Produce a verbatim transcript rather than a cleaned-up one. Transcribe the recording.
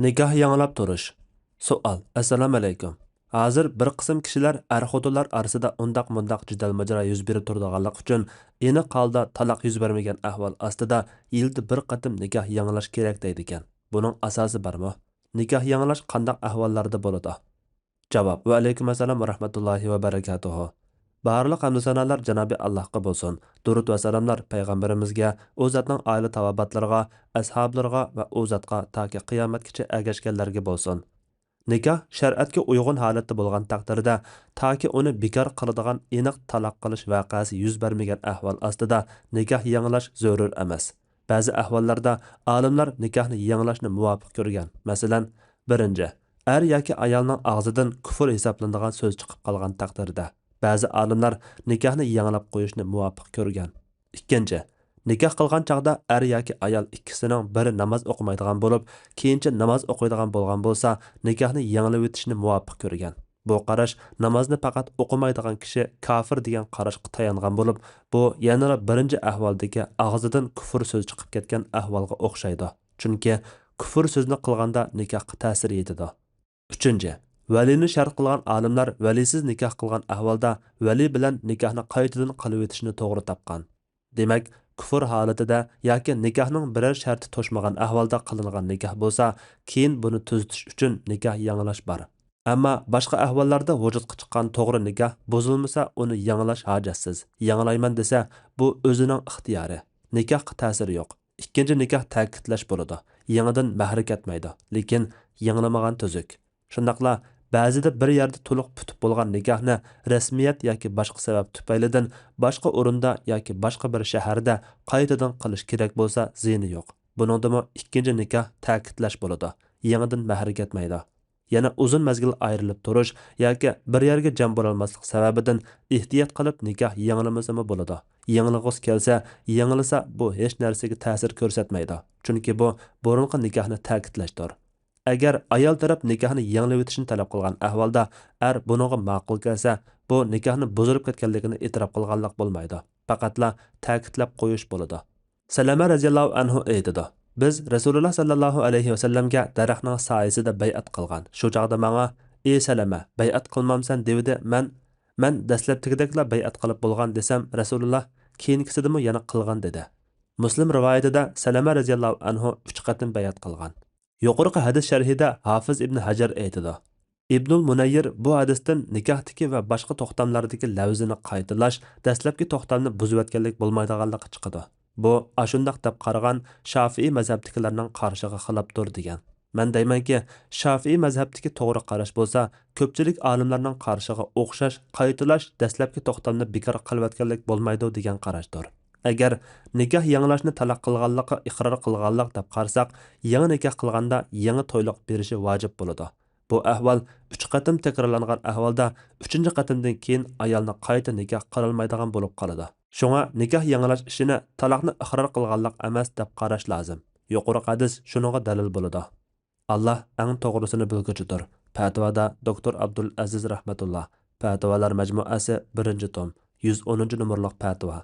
نىكاھ يېڭىلاپ تۇرۇش. سوئال: ئەسسالامۇئەلەيكۇم. ھازىر بىر قىسىم كىشىلەر ئەر-خوتۇنلار ئارىسىدا ئۇنداق-مۇنداق جېدەل-ماجىرا يۈز بېرىپ تۇرىدىغانلىقى ئۈچۈن، ئېنىق ھالدا تالاق يۈز بەرمىگەن ئەھۋال ئاستىدا يىلدا بىر قېتىم نىكاھ يېڭىلاش كېرەك دەيدىكەن. بۇنىڭ ئاساسى بارمۇ؟ نىكاھ يېڭىلاش قانداق ئەھۋاللاردا بولىدۇ؟ جاۋاب: ۋەئەلەيكۇم ئەسسالام ۋەرەھمەتۇللاھى ۋەبەرىكاتۇھۇ. بارلىق ھەمدۇ سانالار جانابى ئاللاھقا بولسۇن، دۇرۇت ۋە سالاملار پەيغەمبىرىمىزگە، ئۇ زاتنىڭ ئائىلە تاۋابىئاتلىرىغا، ئەسھابلىرىغا ۋە ئۇ زاتقا تاكى قىيامەتكىچە ئەگەشكەنلەرگە بولسۇن. نىكاھ شەرىئەتكە ئۇيغۇن ھالەتتە بولغان تەقدىردە، تاكى ئۇنى بىكار قىلىدىغان ئېنىق تالاق قىلىش ۋەقەسى يۈز بەرمىگەن ئەھۋال ئاستىدا نىكاھ يېڭىلاش زۆرۈر ئەمەس. بەزى ئەھۋاللاردا ئالىملار نىكاھنى يېڭىلاشنى مۇۋاپىق كۆرگەن. مەسىلەن، بىرىنچى، ئەر ياكى ئايالنىڭ ئاغزىدىن كۇفر ھېسابلىنىدىغان سۆز چىقىپ قالغان تەقدىردە، بەزى ئالىملار نىكاھنى يېڭىلاپ قويۇشنى مۇۋاپىق كۆرگەن. ئىككىنچى، نىكاھ قىلغان چاغدا ئەر ياكى ئايال ئىككىسىنىڭ بىرى ناماز ئوقۇمايدىغان بولۇپ، كېيىنچە ناماز ئوقۇيدىغان بولغان بولسا، نىكاھنى يېڭىلىۋېتىشنى مۇۋاپىق كۆرگەن. بۇ قاراش نامازنى پەقەت ئوقۇمايدىغان كىشى كاپىر دېگەن قاراشقا تايانغان بولۇپ، بۇ يەنىلا بىرىنچى ئەھۋالدىكى ئاغزىدىن كۇفر سۆز چىقىپ كەتكەن ئەھۋالغا ئوخشايدۇ. چۈنكى كۇفر سۆزنى قىلغاندا نىكاھقا تەسىر يېتىدۇ. ئۈچىنچى، ۋەلىنى شەرت قىلغان ئالىملار ۋەلىسىز نىكاھ قىلغان ئەھۋالدا ۋەلى بىلەن نىكاھنى قايتىدىن قىلىۋېتىشنى توغرا تاپقان. دېمەك، كۇفر ھالىتىدە ياكى نىكاھنىڭ بىرەر شەرتى توشمىغان ئەھۋالدا قىلىنغان نىكاھ بولسا، كېيىن بۇنى تۈزىتىش ئۈچۈن نىكاھ يېڭىلاش بار. ئەمما باشقا ئەھۋاللاردا ۋۇجۇدقا چىققان توغرا نىكاھ بۇزۇلمىسا، ئۇنى يېڭىلاش ھاجەتسىز. يېڭىلايمەن دېسە، بۇ ئۆزىنىڭ ئىختىيارى. نىكاھقا تەسىرى يوق. ئىككىنچى نىكاھ تەكىتلەش بولىدۇ. يېڭىدىن مەھرى كەتمەيدۇ. لېكىن يېڭىلىمىغان تۈزۈك. شۇنداقلا بەزىدە بىر يەردە تولۇق پۈتۈپ بولغان نىكاھنى رەسمىيەت ياكى باشقا سەۋەب تۈپەيلىدىن باشقا ئورۇندا ياكى باشقا بىر شەھەردە قايتىدىن قىلىش كېرەك بولسا زىيىنى يوق. بۇنىڭدىمۇ ئىككىنچى نىكاھ تەكىتلەش بولىدۇ. يېڭىدىن مەھرى كەتمەيدۇ. يەنە ئۇزۇن مەزگىل ئايرىلىپ تۇرۇش ياكى بىر يەرگە جەم بولالماسلىق سەۋەبىدىن ئېھتىيات قىلىپ نىكاھ يېڭىلىمىسىمۇ بولىدۇ. يېڭىلىغۇسى كەلسە، يېڭىلىسا، بۇ ھېچ نەرسىگە تەسىر كۆرسەتمەيدۇ. چۈنكى بۇ بۇرۇنقى نىكاھنى تەكىتلەشتۇر. ئەگەر ئايال تەرەپ نىكاھنى يېڭىلىۋېتىشنى تەلەپ قىلغان ئەھۋالدا، ئەر بۇنىڭغا ماقۇل كەلسە، بۇ نىكاھنى بۇزۇلۇپ كەتكەنلىكىنى ئېتىراپ قىلغانلىق بولمايدۇ. پەقەتلا تەكىتلەپ قويۇش بولىدۇ. سەلەمە رەزىياللاھۇ ئەنھۇ ئېيتىدۇ: بىز رەسۇلۇللا ساللاللاھۇ ئەلەيھى ۋەسەللەمگە دەرەخنىڭ سايىسىدا بەيئەت قىلغان. شۇ چاغدا ماڭا، ئى سەلەمە، بەيئەت قىلمامسەن دېۋىدى. مەن، مەن دەسلەپتىكىدەكلا بەيئەت قىلىپ بولغان دېسەم، رەسۇلۇللا كېيىنكىسىدىمۇ يەنە قىلغان دېدى. مۇسلىم رىۋايىتىدە سەلەمە رەزىياللاھۇ ئەنھۇ ئۈچ قېتىم بەيئەت قىلغان. يۇقىرىقى ھەدىس شەرھىدە ھافىز ئىبن ھەجەر ئېيتىدۇ: ئىبنۇل مۇنەييىر بۇ ھەدىستىن نىكاھتىكى ۋە باشقا توختاملاردىكى لەۋزىنى قايتىلاش دەسلەپكى توختامنى بۇزۇۋەتكەنلىك بولمايدىغانلىقى چىقىدۇ. بۇ ئاشۇنداق دەپ قارىغان شافىئىي مەزھەپتىكىلەرنىڭ قارىشىغا خىلاپتۇر دېگەن. مەن دەيمەنكى، شافىئىي مەزھەپتىكى توغرا قاراش بولسا، كۆپچىلىك ئالىملارنىڭ قارىشىغا ئوخشاش قايتىلاش دەسلەپكى توختامنى بىكار قىلىۋەتكەنلىك بولمايدۇ دېگەن قاراشتۇر. ئەگەر نىكاھ يېڭىلاشنى تالاق قىلغانلىققا ئىقرار قىلغانلىق دەپ قارىساق، يېڭى نىكاھ قىلغاندا يېڭى تويلۇق بېرىشى ۋاجىپ بولىدۇ. بۇ ئەھۋال ئۈچ قېتىم تەكرارلانغان ئەھۋالدا، ئۈچىنچى قېتىمدىن كېيىن ئايالنى قايتا نىكاھ قىلالمايدىغان بولۇپ قالىدۇ. شۇڭا نىكاھ يېڭىلاش ئىشىنى تالاقنى ئىقرار قىلغانلىق ئەمەس دەپ قاراش لازىم. يۇقىرىقى ھەدىس شۇنىڭغا دەلىل بولىدۇ. ئاللا ئەڭ توغرىسىنى بىلگۈچىدۇر. پەتىۋادا دوكتور ئابدۇل ئەزىز رەھمەتۇللا، پەتىۋالار مەجمۇئەسى، بىرىنچى توم، يۈز ئونىنچى نومۇرلۇق پەتىۋا.